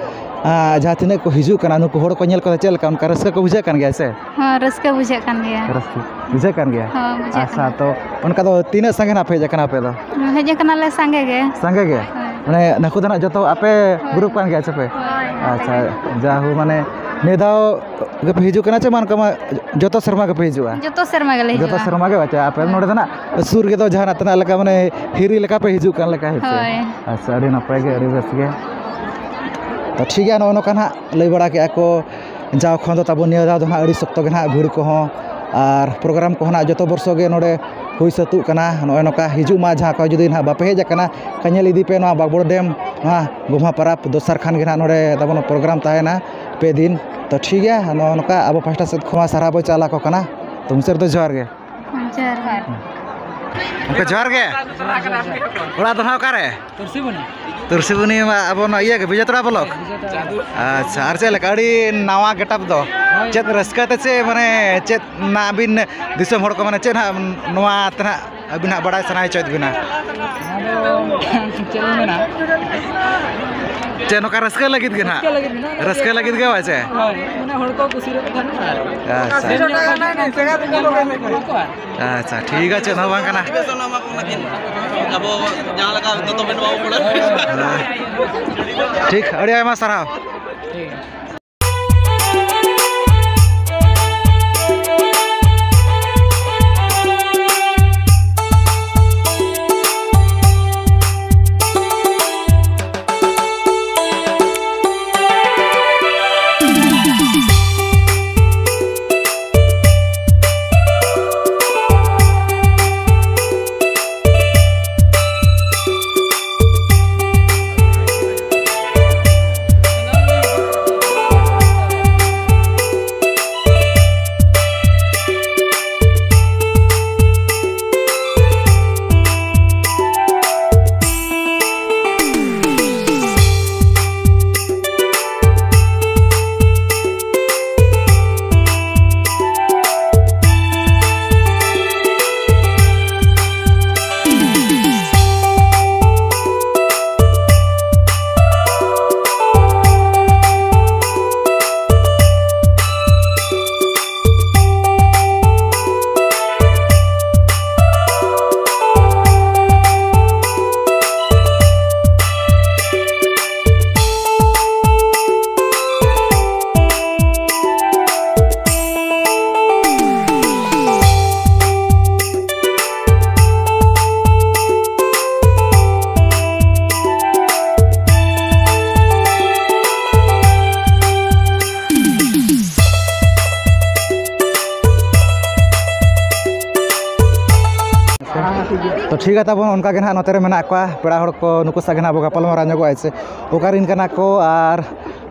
ᱟᱸ, ᱡᱟᱦᱟᱸ ᱛᱤᱱᱟᱹᱜ ᱠᱚ ᱦᱤᱡᱩᱜ ᱠᱟᱱᱟ, ᱱᱩᱠᱩ ᱦᱚᱲ ᱠᱚ ᱧᱮᱞ ᱠᱟᱛᱮ ᱪᱮᱫ ᱞᱮᱠᱟ ᱚᱱᱠᱟ ᱨᱟᱹᱥᱠᱟᱹ ᱠᱚ ᱵᱩᱡᱷᱟᱹᱜ ᱠᱟᱱ ᱜᱮᱭᱟ ᱥᱮ? ᱦᱚᱸ, ᱨᱟᱹᱥᱠᱟᱹ ᱵᱩᱡᱷᱟᱹᱜ ᱠᱟᱱ ᱜᱮᱭᱟ᱾ ᱨᱟᱹᱥᱠᱟᱹ ᱵᱩᱡᱷᱟᱹᱜ ᱠᱟᱱ ᱜᱮᱭᱟ? ᱦᱚᱸ, ᱵᱩᱡᱷᱟᱹᱜ ᱟᱪᱪᱷᱟ, ᱠᱟᱱᱟ᱾ ᱛᱚ ᱚᱱᱠᱟ ᱫᱚ ᱛᱤᱱᱟᱹᱜ ᱥᱟᱸᱜᱮ ᱱᱟᱜ ᱯᱮ ᱦᱮᱡ ᱟᱠᱟᱱᱟ ᱟᱯᱮ ᱫᱚ? ᱦᱮᱡ ᱟᱠᱟᱱᱟᱞᱮ ᱥᱟᱸᱜᱮ ᱜᱮ᱾ ᱥᱟᱸᱜᱮ ᱜᱮ? ᱦᱳᱭ᱾ ᱢᱟᱱᱮ ᱱᱟᱹᱠᱩ ᱫᱚ ᱱᱟᱜ ᱡᱚᱛᱚ ᱟᱯᱮ ᱦᱳᱭ᱾ ᱜᱨᱩᱯ ᱠᱟᱱ ᱜᱮᱭᱟ ᱥᱮ ᱯᱮ? ᱦᱳᱭ, ᱦᱳᱭ᱾ ᱟᱪᱪᱷᱟ, ᱡᱟᱦᱳ, ᱢᱟᱱᱮ ᱱᱤᱭᱟᱹ ᱫᱷᱟᱣ ᱜᱮᱯᱮ ᱦᱤᱡᱩᱜ ᱠᱟᱱᱟ ᱪᱮ ᱢᱟ ᱚᱱᱠᱟ ᱢᱟ ᱡᱚᱛᱚ ᱥᱮᱨᱢᱟ ᱜᱮᱯᱮ ᱦᱤᱡᱩᱜᱼᱟ? ᱡᱚᱛᱚ ᱥᱮᱨᱢᱟ ᱜᱮᱞᱮ ᱡᱚᱛᱚ ᱦᱤᱡᱩᱜᱼᱟ᱾ ᱥᱮᱨᱢᱟ ᱜᱮ? ᱟᱪᱪᱷᱟ, ᱟᱯᱮ ᱦᱳᱭ᱾ ᱱᱚᱰᱮ ᱫᱚ ᱱᱟᱜ ᱥᱩᱨ ᱜᱮᱫᱚ ᱡᱟᱦᱟᱱᱟᱜ ᱛᱮᱱᱟᱜ ᱞᱮᱠᱟ ᱢᱟᱱᱮ ᱦᱤᱨᱤ ᱞᱮᱠᱟ ᱯᱮ ᱦᱤᱡᱩᱜ ᱠᱟᱱ ᱞᱮᱠᱟ, ᱦᱮᱸ ᱥᱮ? ᱦᱳᱭ᱾ ᱟᱪᱪᱷᱟ, ᱟᱹᱰᱤ ᱱᱟᱯᱟᱭ ᱜᱮ, ᱟᱹᱰᱤ ᱵᱮᱥ ᱜᱮ᱾ ᱛᱚ ᱴᱷᱤᱠ ᱜᱮᱭᱟ, ᱱᱚᱜᱼᱚ ᱱᱚᱝᱠᱟ ᱱᱟᱜ ᱞᱟᱹᱭ ᱵᱟᱲᱟ ᱠᱮᱜᱼᱟ ᱠᱚ, ᱡᱟᱣ ᱠᱷᱚᱱ ᱫᱚ ᱛᱟᱵᱚᱱ ᱱᱤᱭᱟᱹ ᱫᱷᱟᱣ ᱫᱚ ᱱᱟᱦᱟᱜ ᱟᱹᱰᱤ ᱥᱚᱠᱛᱚ ᱜᱮ ᱱᱟᱦᱟᱜ ᱵᱷᱤᱲ ᱠᱚᱦᱚᱸ ᱟᱨ ᱯᱨᱳᱜᱨᱟᱢ ᱠᱚᱦᱚᱸ ᱱᱟᱦᱟᱜ ᱡᱚᱛᱚ ᱵᱚᱨᱥᱚ ᱜᱮ ᱱᱚᱰᱮ ᱦᱩᱭ ᱥᱟᱹᱛᱚᱜ ᱠᱟᱱᱟ᱾ ᱱᱚᱜᱼᱚᱭ ᱱᱚᱝᱠᱟ ᱦᱤᱡᱩᱜ ᱢᱟ, ᱡᱟᱦᱟᱸ ᱠᱚ ᱡᱩᱫᱤ ᱱᱟᱦᱟᱜ ᱵᱟᱯᱮ ᱦᱮᱡ ᱟᱠᱟᱱᱟ, ᱠᱷᱟᱱ ᱧᱮᱞ ᱤᱫᱤ ᱯᱮ ᱱᱚᱣᱟ ᱵᱟᱜᱽᱵᱚᱲ ᱰᱮᱢ, ᱱᱚᱣᱟ ᱜᱚᱢᱦᱟ ᱯᱟᱨᱟᱵᱽ ᱫᱚᱥᱟᱨ ᱠᱷᱟᱱ ᱜᱮ ᱱᱟᱦᱟᱜ ᱱᱚᱰᱮ ᱛᱟᱵᱚᱱ ᱯᱨᱳᱜᱨᱟᱢ ᱛᱟᱦᱮᱱᱟ ᱯᱮ ᱫᱤᱱ᱾ ᱛᱚ ᱴᱷᱤᱠ ᱜᱮᱭᱟ, ᱱᱚᱜᱼᱚ ᱱᱚᱝᱠᱟ ᱟᱵᱚ ᱯᱟᱦᱴᱟ ᱥᱮᱫ ᱠᱷᱚᱱ ᱢᱟ ᱥᱟᱨᱦᱟᱣ ᱵᱚᱱ ᱪᱟᱞ ᱟᱠᱚ ᱠᱟᱱᱟ᱾ ᱛᱚ ᱢᱩᱪᱟᱹᱫ ᱨᱮᱫᱚ ᱡᱚᱦᱟᱨ ᱜᱮ᱾ ᱡᱚᱦᱟᱨ ᱜᱮ᱾ ᱜᱚᱢᱠᱮ ᱡᱚᱦᱟᱨ ᱜᱮ᱾ ᱚᱲᱟᱜ ᱫᱚ ᱱᱟᱦᱟᱜ ᱚᱠᱟᱨᱮ? ᱛᱩᱨᱥᱤᱵᱩᱱᱤ᱾ ᱛᱩᱨᱥᱤᱵᱩᱱᱤ ᱢᱟ ᱟᱵᱚ ᱱᱚᱣᱟ ᱤᱭᱟᱹ ᱜᱮ, ᱵᱤᱡᱚᱭᱛᱟᱲᱟ ᱵᱞᱚᱠ? ᱵᱤᱡᱚᱭᱛᱟᱲᱟ᱾ ᱟᱪᱪᱷᱟ, ᱟᱨ ᱪᱮᱫ ᱞᱮᱠᱟ ᱟᱹᱰᱤ ᱱᱟᱣᱟ ᱜᱮᱴᱟᱯ ᱫᱚ? ᱦᱳᱭ᱾ ᱪᱮᱫ ᱨᱟᱹᱥᱠᱟᱹ ᱛᱮ ᱪᱮ ᱢᱟᱱᱮ ᱪᱮᱫ ᱱᱟ ᱟᱹᱵᱤᱱ ᱫᱤᱥᱚᱢ ᱦᱚᱲ ᱠᱚ ᱢᱟᱱᱮ ᱪᱮᱫ ᱦᱟᱸᱜ ᱱᱚᱣᱟ ᱛᱮ ᱦᱟᱸᱜ ᱟᱹᱵᱤᱱ ᱦᱟᱸᱜ ᱵᱟᱲᱟᱭ ᱥᱟᱱᱟᱭ ᱦᱚᱪᱚᱭᱮᱫ ᱵᱤᱱᱟ? ᱚᱱᱟ ᱫᱚ ᱪᱮᱫ ᱞᱤᱧ ᱢᱮᱱᱟ? ᱪᱮᱫ ᱱᱚᱝᱠᱟ ᱨᱟᱹᱥᱠᱟᱹ ᱞᱟᱹᱜᱤᱫ ᱜᱮ ᱱᱟᱦᱟᱜ? ᱨᱟᱹᱥᱠᱟᱹ ᱞᱟᱹᱜᱤᱫ ᱜᱮ᱾ ᱨᱟᱹᱥᱠᱟᱹ ᱞᱟᱹᱜᱤᱫ ᱜᱮ ᱵᱟᱝ ᱪᱮ? ᱦᱳᱭ, ᱢᱟᱱᱮ ᱦᱚᱲ ᱠᱚ ᱠᱩᱥᱤ ᱨᱟᱹᱥᱠᱟᱹ ᱠᱟᱱᱟ᱾ ᱟᱪᱪᱷᱟ᱾ ᱟᱪᱪᱷᱟ, ᱧᱮᱞ ᱠᱟᱛᱮ ᱧᱮᱞ ᱠᱟᱛᱮ ᱠᱚ ᱟᱨ ᱟᱪᱪᱷᱟ, ᱴᱷᱤᱠ ᱟᱪᱷᱮ, ᱚᱱᱟ ᱦᱚᱸ ᱵᱟᱝ ᱠᱟᱱᱟ᱾ ᱟᱵᱚ ᱡᱟᱦᱟᱸ ᱞᱮᱠᱟ ᱫᱚᱛᱚ ᱯᱮᱱᱴ ᱵᱟᱵᱚ ᱵᱟᱲᱟᱭᱟ᱾ ᱦᱮᱸ᱾ ᱴᱷᱤᱠ, ᱟᱹᱰᱤ ᱟᱭᱢᱟ ᱥᱟᱨᱦᱟᱣ᱾ ᱴᱷᱤᱠ ᱜᱮᱭᱟ᱾ ᱛᱚ ᱴᱷᱤᱠ ᱜᱮᱭᱟ ᱛᱟᱵᱚᱱ, ᱚᱱᱠᱟ ᱜᱮ ᱱᱟᱦᱟᱜ ᱱᱚᱛᱮ ᱨᱮ ᱢᱮᱱᱟᱜ ᱠᱚᱣᱟ ᱯᱮᱲᱟ ᱦᱚᱲ ᱠᱚ, ᱱᱩᱠᱩ ᱥᱟᱶ ᱜᱮ ᱱᱟᱦᱟᱜ ᱵᱚ ᱜᱟᱯᱟᱞ ᱢᱟᱨᱟᱣ ᱧᱚᱜᱚᱜᱼᱟ ᱥᱮ ᱚᱠᱟ ᱨᱮᱱ ᱠᱟᱱᱟ ᱠᱚ ᱟᱨ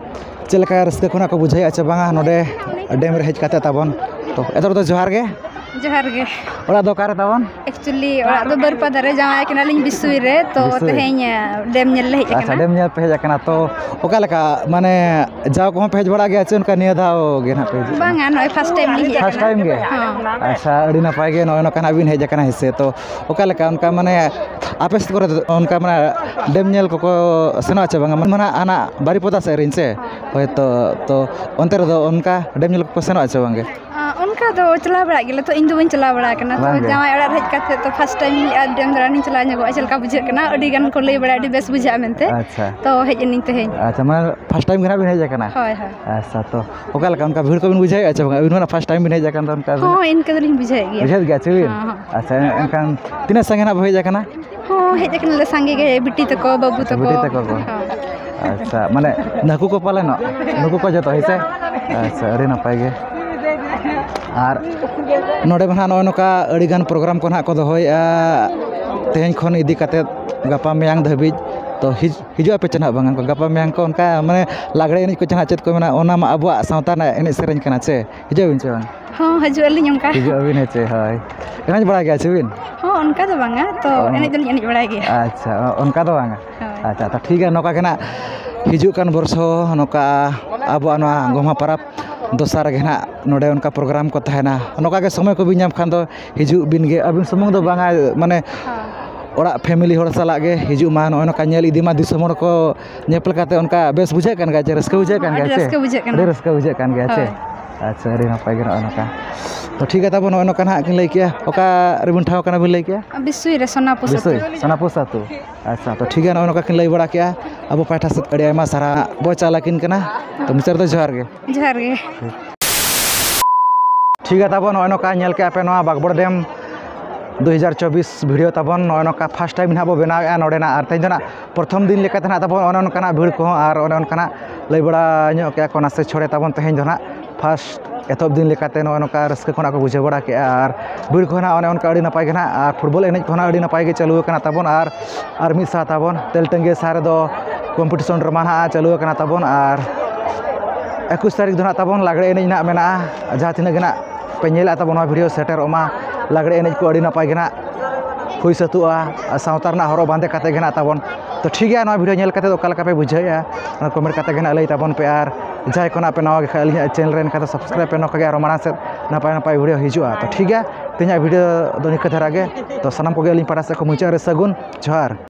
ᱪᱮᱫ ᱞᱮᱠᱟ ᱨᱟᱹᱥᱠᱟᱹ ᱠᱷᱚᱱᱟᱜ ᱠᱚ ᱵᱩᱡᱷᱟᱹᱣᱮᱫᱼᱟ ᱪᱮ ᱵᱟᱝᱟ ᱱᱚᱰᱮ ᱰᱮᱢ ᱨᱮ ᱦᱮᱡ ᱠᱟᱛᱮ ᱛᱟᱵᱚᱱ᱾ ᱛᱚ ᱮᱛᱚᱦᱚᱵ ᱫᱚ ᱡᱚᱦᱟᱨ ᱜᱮ᱾ ᱡᱚᱦᱟᱨ ᱜᱮ᱾ ᱚᱲᱟᱜ ᱫᱚ ᱚᱠᱟᱨᱮ ᱛᱟᱵᱚᱱ? ᱮᱠᱪᱩᱭᱮᱞᱤ ᱚᱲᱟᱜ ᱫᱚ ᱵᱟᱹᱨᱯᱟᱫᱟ ᱨᱮ, ᱡᱟᱶᱟᱭ ᱠᱟᱱᱟᱞᱤᱧ ᱵᱤᱥᱩᱭ ᱨᱮ, ᱛᱚ ᱵᱤᱥᱩᱭ? ᱛᱮᱦᱮᱧ ᱰᱮᱢ ᱧᱮᱞ ᱞᱮ ᱦᱮᱡ ᱟᱪᱪᱷᱟ, ᱟᱠᱟᱱᱟ᱾ ᱰᱮᱢ ᱧᱮᱞ ᱯᱮ ᱦᱮᱡ ᱟᱠᱟᱱᱟ, ᱛᱚ ᱚᱠᱟ ᱞᱮᱠᱟ ᱢᱟᱱᱮ ᱡᱟᱣ ᱠᱚᱦᱚᱸ ᱯᱮ ᱦᱮᱡ ᱵᱟᱲᱟᱜ ᱜᱮᱭᱟ ᱪᱮ ᱚᱱᱠᱟ ᱱᱤᱭᱟᱹ ᱫᱷᱟᱣ ᱜᱮ ᱱᱟᱦᱟᱜ ᱯᱮ ᱦᱤᱡᱩᱜ ᱠᱟᱱᱟ? ᱵᱟᱝᱟ, ᱱᱚᱜᱼᱚᱭ first time ᱞᱤᱧ ᱦᱮᱡ first ᱟᱠᱟᱱᱟ᱾ Time ᱜᱮ? ᱦᱚᱸ᱾ ᱟᱪᱪᱷᱟ, ᱟᱹᱰᱤ ᱱᱟᱯᱟᱭ ᱜᱮ, ᱱᱚᱜᱼᱚᱭ ᱱᱚᱝᱠᱟ ᱱᱟᱦᱟᱜ ᱵᱤᱱ ᱦᱮᱡ ᱟᱠᱟᱱᱟ ᱦᱮᱸ ᱥᱮ, ᱛᱚ ᱚᱠᱟ ᱞᱮᱠᱟ ᱚᱱᱠᱟ ᱢᱟᱱᱮ ᱟᱯᱮ ᱥᱮᱫ ᱠᱚᱨᱮ ᱫᱚ ᱚᱱᱠᱟ ᱢᱟᱱᱮ ᱰᱮᱢ ᱧᱮᱞ ᱠᱚᱠᱚ ᱥᱮᱱᱚᱜᱼᱟ ᱪᱮ ᱵᱟᱝᱟ? ᱢᱟᱱᱮ ᱦᱟᱱᱟ ᱵᱟᱨᱤᱯᱚᱫᱟ ᱥᱮᱫ ᱨᱮᱱ ᱥᱮ? ᱦᱳᱭ ᱛᱚ, ᱛᱚ ᱚᱱᱛᱮ ᱨᱮᱫᱚ ᱚᱱᱠᱟ ᱰᱮᱢ ᱧᱮᱞ ᱠᱚᱠᱚ ᱥᱮᱱᱚᱜᱼᱟ ᱪᱮ ᱵᱟᱝᱜᱮ? ᱟᱸ, ᱚᱱᱠᱟ ᱫᱚ ᱪᱟᱞᱟᱣ ᱵᱟᱲᱟᱜ ᱜᱮᱞᱮ, ᱛᱚ ᱤᱧ ᱫᱚ ᱵᱟᱹᱧ ᱪᱟᱞᱟᱣ ᱵᱟᱲᱟ ᱟᱠᱟᱱᱟ᱾ ᱛᱚ ᱵᱟᱝᱜᱮ? ᱡᱟᱶᱟᱭ ᱚᱲᱟᱜ ᱨᱮ ᱦᱮᱡ ᱠᱟᱛᱮ ᱛᱚ first time ᱤᱧ ᱟᱨ ᱰᱮᱢ ᱫᱟᱬᱟᱱᱤᱧ ᱪᱟᱞᱟᱣ ᱧᱚᱜᱚᱜᱼᱟ, ᱪᱮᱫ ᱞᱮᱠᱟ ᱵᱩᱡᱷᱟᱹᱜ ᱠᱟᱱᱟ? ᱟᱹᱰᱤ ᱜᱟᱱ ᱠᱚ ᱞᱟᱹᱭ ᱵᱟᱲᱟᱭᱟ, ᱟᱹᱰᱤ ᱵᱮᱥ ᱵᱩᱡᱷᱟᱹᱜᱼᱟ ᱢᱮᱱᱛᱮ᱾ ᱟᱪᱪᱷᱟ᱾ ᱛᱚ ᱦᱮᱡ ᱮᱱᱟᱹᱧ ᱛᱮᱦᱮᱧ᱾ ᱟᱪᱪᱷᱟ, ᱢᱟᱱᱮ first time ᱜᱮ ᱱᱟᱦᱟᱜ ᱵᱤᱱ ᱦᱮᱡ ᱟᱠᱟᱱᱟ? ᱦᱳᱭ, ᱦᱳᱭ᱾ ᱟᱪᱪᱷᱟ, ᱛᱚ ᱚᱠᱟ ᱞᱮᱠᱟ ᱚᱱᱠᱟ ᱵᱷᱤᱲ ᱠᱚᱵᱤᱱ ᱵᱩᱡᱷᱟᱹᱣᱮᱫᱼᱟ ᱪᱮ ᱵᱟᱝ? ᱟᱹᱵᱤᱱ ᱢᱟ first time ᱵᱤᱱ ᱦᱮᱡ ᱟᱠᱟᱱ ᱫᱚ ᱚᱱᱠᱟ ᱵᱤᱱ ᱦᱚᱸ, ᱤᱱᱠᱟᱹ ᱫᱚᱞᱤᱧ ᱵᱩᱡᱷᱟᱹᱣᱮᱫ ᱜᱮᱭᱟ᱾ ᱵᱩᱡᱷᱟᱹᱣᱮᱫ ᱜᱮᱭᱟ ᱪᱮ ᱵᱤᱱ? ᱦᱚᱸ, ᱦᱚᱸ᱾ ᱟᱪᱪᱷᱟ, ᱮᱱᱠᱷᱟᱱ ᱛᱤᱱᱟᱹᱜ ᱥᱟᱸᱜᱮ ᱱᱟᱦᱟᱜ ᱵᱚ ᱦᱮᱡ ᱟᱠᱟᱱᱟ? ᱦᱚᱸ, ᱦᱮᱡ ᱟᱠᱟᱱᱟᱞᱮ ᱥᱟᱸᱜᱮ ᱜᱮ, ᱵᱤᱴᱤ ᱛᱟᱠᱚ, ᱵᱟᱹᱵᱩ ᱟᱪᱪᱷᱟ, ᱛᱟᱠᱚ᱾ ᱵᱤᱴᱤ ᱛᱟᱠᱚ ᱠᱚ᱾ ᱦᱚᱸ᱾ ᱟᱪᱪᱷᱟ, ᱢᱟᱱᱮ ᱱᱩᱠᱩ ᱠᱚ ᱯᱟᱞᱮᱱᱚᱜ? ᱱᱩᱠᱩ ᱠᱚ ᱡᱚᱛᱚ, ᱦᱮᱸ ᱥᱮ? ᱟᱪᱪᱷᱟ, ᱟᱹᱰᱤ ᱱᱟᱯᱟᱭ ᱜᱮ᱾ ᱟᱨ ᱱᱚᱰᱮ ᱢᱟ ᱱᱟᱦᱟᱜ ᱱᱚᱜᱼᱚᱭ ᱱᱚᱝᱠᱟ ᱟᱹᱰᱤᱜᱟᱱ program ᱠᱚ ᱱᱟᱦᱟᱜ ᱠᱚ ᱫᱚᱦᱚᱭᱮᱫᱼᱟ, ᱛᱮᱦᱮᱧ ᱠᱷᱚᱱ ᱤᱫᱤ ᱠᱟᱛᱮᱫ ᱜᱟᱯᱟ ᱢᱮᱭᱟᱝ ᱫᱷᱟᱹᱵᱤᱡ᱾ ᱛᱚ ᱦᱤᱡ-, ᱦᱤᱡᱩᱜ ᱟᱯᱮ ᱪᱮ ᱱᱟᱦᱟᱜ ᱵᱟᱝᱟ? ᱜᱟᱯᱟ ᱢᱮᱭᱟᱝ ᱠᱚ ᱚᱱᱠᱟ ᱢᱟᱱᱮ ᱞᱟᱜᱽᱲᱮ ᱮᱱᱮᱡ ᱠᱚ ᱪᱮ ᱱᱟᱦᱟᱜ ᱪᱮᱫ ᱠᱚ ᱢᱮᱱᱟᱜᱼᱟ, ᱚᱱᱟ ᱢᱟ ᱟᱵᱚᱣᱟᱜ ᱥᱟᱶᱛᱟ ᱨᱮᱱᱟᱜ ᱮᱱᱮᱡ ᱥᱮᱨᱮᱧ ᱠᱟᱱᱟ ᱪᱮ? ᱦᱤᱡᱩᱜ ᱟᱹᱵᱤᱱ ᱪᱮ ᱵᱟᱝ? ᱦᱚᱸ, ᱦᱤᱡᱩᱜ ᱟᱹᱞᱤᱧ ᱚᱱᱠᱟ᱾ ᱦᱤᱡᱩᱜ ᱟᱹᱵᱤᱱ, ᱦᱮᱸ ᱪᱮ? ᱦᱳᱭ᱾ ᱮᱱᱮᱡ ᱵᱟᱲᱟᱭ ᱜᱮᱭᱟ ᱪᱮ ᱵᱤᱱ? ᱦᱚᱸ, ᱚᱱᱠᱟ ᱫᱚ ᱵᱟᱝᱟ, ᱛᱚ ᱚ᱾ ᱮᱱᱮᱡ ᱫᱚᱞᱤᱧ ᱮᱱᱮᱡ ᱵᱟᱲᱟᱭ ᱜᱮᱭᱟ᱾ ᱟᱪᱪᱷᱟ, ᱚ-, ᱚᱱᱠᱟ ᱫᱚ ᱵᱟᱝᱟ᱾ ᱦᱳᱭ᱾ ᱟᱪᱪᱷᱟ, ᱛᱚ ᱴᱷᱤᱠ ᱜᱮᱭᱟ, ᱱᱚᱝᱠᱟ ᱜᱮ ᱱᱟᱜ ᱦᱤᱡᱩᱜ ᱠᱟᱱ ᱵᱚᱨᱥᱚ ᱱᱚᱝᱠᱟ ᱟᱵᱚᱣᱟᱜ ᱱᱚᱣᱟ ᱜᱚᱢᱦᱟ ᱯᱚᱨᱚᱵᱽ ᱫᱚᱥᱟᱨ ᱨᱮᱜᱮ ᱱᱟᱜ ᱱᱚᱰᱮ ᱚᱱᱠᱟ program ᱠᱚ ᱛᱟᱦᱮᱱᱟ᱾ ᱱᱚᱝᱠᱟ ᱜᱮ ᱥᱚᱢᱚᱭ ᱠᱚᱵᱤᱱ ᱧᱟᱢ ᱠᱷᱟᱱ ᱫᱚ ᱦᱤᱡᱩᱜ ᱵᱤᱱ ᱜᱮ, ᱟᱹᱵᱤᱱ ᱥᱩᱢᱩᱝ ᱫᱚ ᱵᱟᱝᱟ, ᱢᱟᱱᱮ ᱦᱚᱸ᱾ ᱚᱲᱟᱜ family ᱦᱚᱲ ᱥᱟᱞᱟᱜ ᱜᱮ ᱦᱤᱡᱩᱜ ᱢᱟ, ᱱᱚᱜᱼᱚᱭ ᱱᱚᱝᱠᱟ ᱧᱮᱞ ᱤᱫᱤ ᱢᱟ, ᱫᱤᱥᱚᱢ ᱦᱚᱲ ᱠᱚ ᱧᱮᱯᱮᱞ ᱠᱟᱛᱮ ᱚᱱᱠᱟ ᱵᱮᱥ ᱵᱩᱡᱷᱟᱹᱜ ᱠᱟᱱ ᱜᱮᱭᱟ ᱪᱮ? ᱨᱟᱹᱥᱠᱟᱹ ᱵᱩᱡᱷᱟᱹᱜ ᱠᱟᱱ ᱟᱹᱰᱤ ᱜᱮᱭᱟ ᱪᱮ? ᱨᱟᱹᱥᱠᱟᱹ ᱵᱩᱡᱷᱟᱹᱜ ᱠᱟᱱᱟ᱾ ᱟᱹᱰᱤ ᱨᱟᱹᱥᱠᱟᱹ ᱵᱩᱡᱷᱟᱹᱜ ᱠᱟᱱ ᱜᱮᱭᱟ ᱪᱮ? ᱦᱳᱭ᱾ ᱟᱪᱪᱷᱟ, ᱟᱹᱰᱤ ᱱᱟᱯᱟᱭ ᱜᱮ ᱱᱚᱜᱼᱚᱭ ᱱᱚᱝᱠᱟ᱾ ᱛᱚ ᱴᱷᱤᱠ ᱜᱮᱭᱟ ᱛᱟᱵᱚᱱ, ᱱᱚᱜᱼᱚᱭ ᱱᱚᱝᱠᱟ ᱱᱟᱦᱟᱜ ᱠᱤᱱ ᱞᱟᱹᱭ ᱠᱮᱜᱼᱟ᱾ ᱚᱠᱟ ᱨᱮᱵᱤᱱ ᱴᱷᱟᱶ ᱠᱟᱱᱟ ᱵᱤᱱ ᱞᱟᱹᱭ ᱠᱮᱜᱼᱟ? ᱵᱤᱥᱩᱭ ᱨᱮ, ᱥᱳᱱᱟᱯᱩᱨ ᱟᱹᱛᱩ᱾ ᱵᱤᱥᱩᱭ, ᱥᱳᱱᱟᱯᱩᱨ ᱟᱹᱛᱩ᱾ ᱟᱪᱪᱷᱟ, ᱛᱚ ᱴᱷᱤᱠ ᱜᱮᱭᱟ, ᱱᱚᱜᱼᱚᱭ ᱱᱚᱝᱠᱟ ᱠᱤᱱ ᱞᱟᱹᱭ ᱵᱟᱲᱟ ᱠᱮᱜᱼᱟ᱾ ᱟᱵᱚ ᱯᱟᱦᱴᱟ ᱥᱮᱫ ᱟᱹᱰᱤ ᱟᱭᱢᱟ ᱥᱟᱨᱦᱟᱣ ᱵᱚ ᱪᱟᱞ ᱟᱹᱠᱤᱱ ᱠᱟᱱᱟ᱾ ᱛᱚ ᱢᱩᱪᱟᱹᱫ ᱨᱮᱫᱚ ᱡᱚᱦᱟᱨ ᱜᱮ᱾ ᱡᱚᱦᱟᱨ ᱜᱮ᱾ ᱴᱷᱤᱠ ᱜᱮᱭᱟ ᱛᱟᱵᱚᱱ, ᱱᱚᱜᱼᱚᱭ ᱱᱚᱝᱠᱟ ᱧᱮᱞ ᱠᱮᱜᱼᱟ ᱯᱮ ᱱᱚᱣᱟ ᱵᱟᱜᱽᱵᱚᱲ ᱰᱮᱢ ᱫᱩ ᱦᱟᱡᱟᱨ ᱪᱚᱵᱵᱤᱥ video ᱛᱟᱵᱚᱱ᱾ ᱱᱚᱜᱼᱚᱭ ᱱᱚᱝᱠᱟ first time ᱱᱟᱦᱟᱜ ᱵᱚ ᱵᱮᱱᱟᱣᱮᱜᱼᱟ ᱱᱚᱰᱮᱱᱟᱜ, ᱟᱨ ᱛᱮᱦᱮᱧ ᱫᱚ ᱱᱟᱜ ᱯᱨᱚᱛᱷᱚᱢ ᱫᱤᱱ ᱞᱮᱠᱟᱛᱮ ᱱᱟᱜ ᱛᱟᱵᱚᱱ ᱚᱱᱮ ᱚᱱᱠᱟᱱᱟᱜ ᱵᱷᱤᱲ ᱠᱚᱦᱚᱸ ᱟᱨ ᱚᱱᱮ ᱚᱱᱠᱟᱱᱟᱜ ᱞᱟᱹᱭ ᱵᱟᱲᱟ ᱧᱚᱜ ᱠᱮᱜᱼᱟ ᱠᱚ ᱱᱟᱥᱮ ᱪᱷᱚᱲᱮ ᱛᱟᱵᱚᱱ ᱛᱮᱦᱮᱧ ᱫᱚ ᱱᱟᱜ first ᱮᱛᱚᱦᱚᱵ ᱫᱤᱱ ᱞᱮᱠᱟᱛᱮ ᱱᱚᱜᱼᱚᱭ ᱱᱚᱝᱠᱟ ᱨᱟᱹᱥᱠᱟᱹ ᱠᱷᱚᱱᱟᱜ ᱠᱚ ᱵᱩᱡᱷᱟᱹᱣ ᱵᱟᱲᱟ ᱠᱮᱜᱼᱟ᱾ ᱟᱨ ᱵᱷᱤᱲ ᱠᱚᱦᱚᱸ ᱱᱟᱜ ᱚᱱᱮ ᱚᱱᱠᱟ ᱟᱹᱰᱤ ᱱᱟᱯᱟᱭ ᱜᱮ ᱱᱟᱜ, ᱟᱨ ᱯᱷᱩᱴᱵᱚᱞ ᱮᱱᱮᱡ ᱠᱚᱦᱚᱸ ᱱᱟᱜ ᱟᱹᱰᱤ ᱱᱟᱯᱟᱭ ᱜᱮ ᱪᱟᱹᱞᱩ ᱟᱠᱟᱱᱟ ᱛᱟᱵᱚᱱ᱾ ᱟᱨ ᱟᱨ ᱢᱤᱫ ᱥᱟᱶ ᱛᱟᱵᱚᱱ ᱛᱮᱞᱴᱟᱹᱝᱜᱤ ᱥᱟᱦᱟ ᱨᱮᱫᱚ ᱠᱚᱢᱯᱤᱴᱤᱥᱚᱱ ᱰᱨᱟᱢᱟ ᱱᱟᱜ ᱪᱟᱹᱞᱩ ᱟᱠᱟᱱᱟ ᱛᱟᱵᱚᱱ᱾ ᱟᱨ ᱮᱠᱩᱥ ᱛᱟᱹᱨᱤᱠᱷ ᱫᱚ ᱱᱟᱜ ᱛᱟᱵᱚᱱ ᱞᱟᱜᱽᱲᱮ ᱮᱱᱮᱡ ᱱᱟᱜ ᱢᱮᱱᱟᱜᱼᱟ᱾ ᱡᱟᱦᱟᱸ ᱛᱤᱱᱟᱹᱜ ᱜᱮ ᱱᱟᱜ ᱯᱮ ᱧᱮᱞᱮᱫᱼᱟ ᱛᱟᱵᱚᱱ ᱱᱚᱣᱟ ᱵᱷᱤᱰᱤᱭᱳ, ᱥᱮᱴᱮᱨᱚᱜ ᱢᱟ ᱞᱟᱜᱽᱲᱮ ᱮᱱᱮᱡ ᱠᱚ ᱟᱹᱰᱤ ᱱᱟᱯᱟᱭ ᱜᱮ ᱱᱟᱜ ᱦᱩᱭ ᱥᱟᱹᱛᱩᱜᱼᱟ᱾ ᱟᱨ ᱥᱟᱶᱛᱟ ᱨᱮᱱᱟᱜ ᱦᱚᱨᱚᱜ ᱵᱟᱸᱫᱮ ᱠᱟᱛᱮ ᱜᱮ ᱱᱟᱜ ᱛᱟᱵᱚᱱ᱾ ᱛᱚ ᱴᱷᱤᱠ ᱜᱮᱭᱟ, ᱱᱚᱣᱟ ᱵᱷᱤᱰᱤᱭᱳ ᱧᱮᱞ ᱠᱟᱛᱮ ᱚᱠᱟ ᱞᱮᱠᱟ ᱯᱮ ᱵᱩᱡᱷᱟᱹᱣᱮᱫᱼᱟ, ᱚᱱᱟ ᱠᱚᱢᱮᱱᱴ ᱠᱟᱛᱮ ᱜᱮ ᱱᱟᱜ ᱞᱟᱹᱭ ᱛᱟᱵᱚᱱ ᱯᱮ᱾ ᱟᱨ ᱡᱟᱦᱟᱸᱭ ᱠᱚ ᱱᱟᱜ ᱯᱮ ᱱᱟᱣᱟ ᱜᱮ ᱠᱷᱟᱡ ᱟᱹᱞᱤᱧᱟᱜ ᱪᱮᱱᱮᱞ ᱨᱮ, ᱮᱱᱠᱷᱟᱱ ᱫᱚ ᱥᱟᱵᱥᱠᱨᱟᱭᱤᱵᱽ ᱯᱮ, ᱱᱚᱝᱠᱟ ᱜᱮ ᱟᱨᱚ ᱢᱟᱲᱟᱝ ᱥᱮᱫ ᱱᱟᱯᱟᱭ ᱱᱟᱯᱟᱭ ᱵᱷᱤᱰᱤᱭᱳ ᱦᱤᱡᱩᱜᱼᱟ᱾ ᱛᱚ ᱴᱷᱤᱠ ᱜᱮᱭᱟ, ᱛᱮᱦᱮᱧᱟᱜ ᱵᱷᱤᱰᱤᱭᱳ ᱫᱚ ᱱᱤᱝᱠᱟᱹ ᱫᱷᱟᱨᱟ ᱜᱮ᱾ ᱛᱚ ᱥᱟᱱᱟᱢ ᱠᱚᱜᱮ ᱟᱹᱞᱤᱧ ᱯᱟᱦᱴᱟ ᱥᱮᱫ ᱠᱷᱚᱱ ᱢᱩᱪᱟᱹᱫ ᱨᱮ ᱥᱟᱹᱜᱩᱱ ᱡᱚᱦᱟᱨ᱾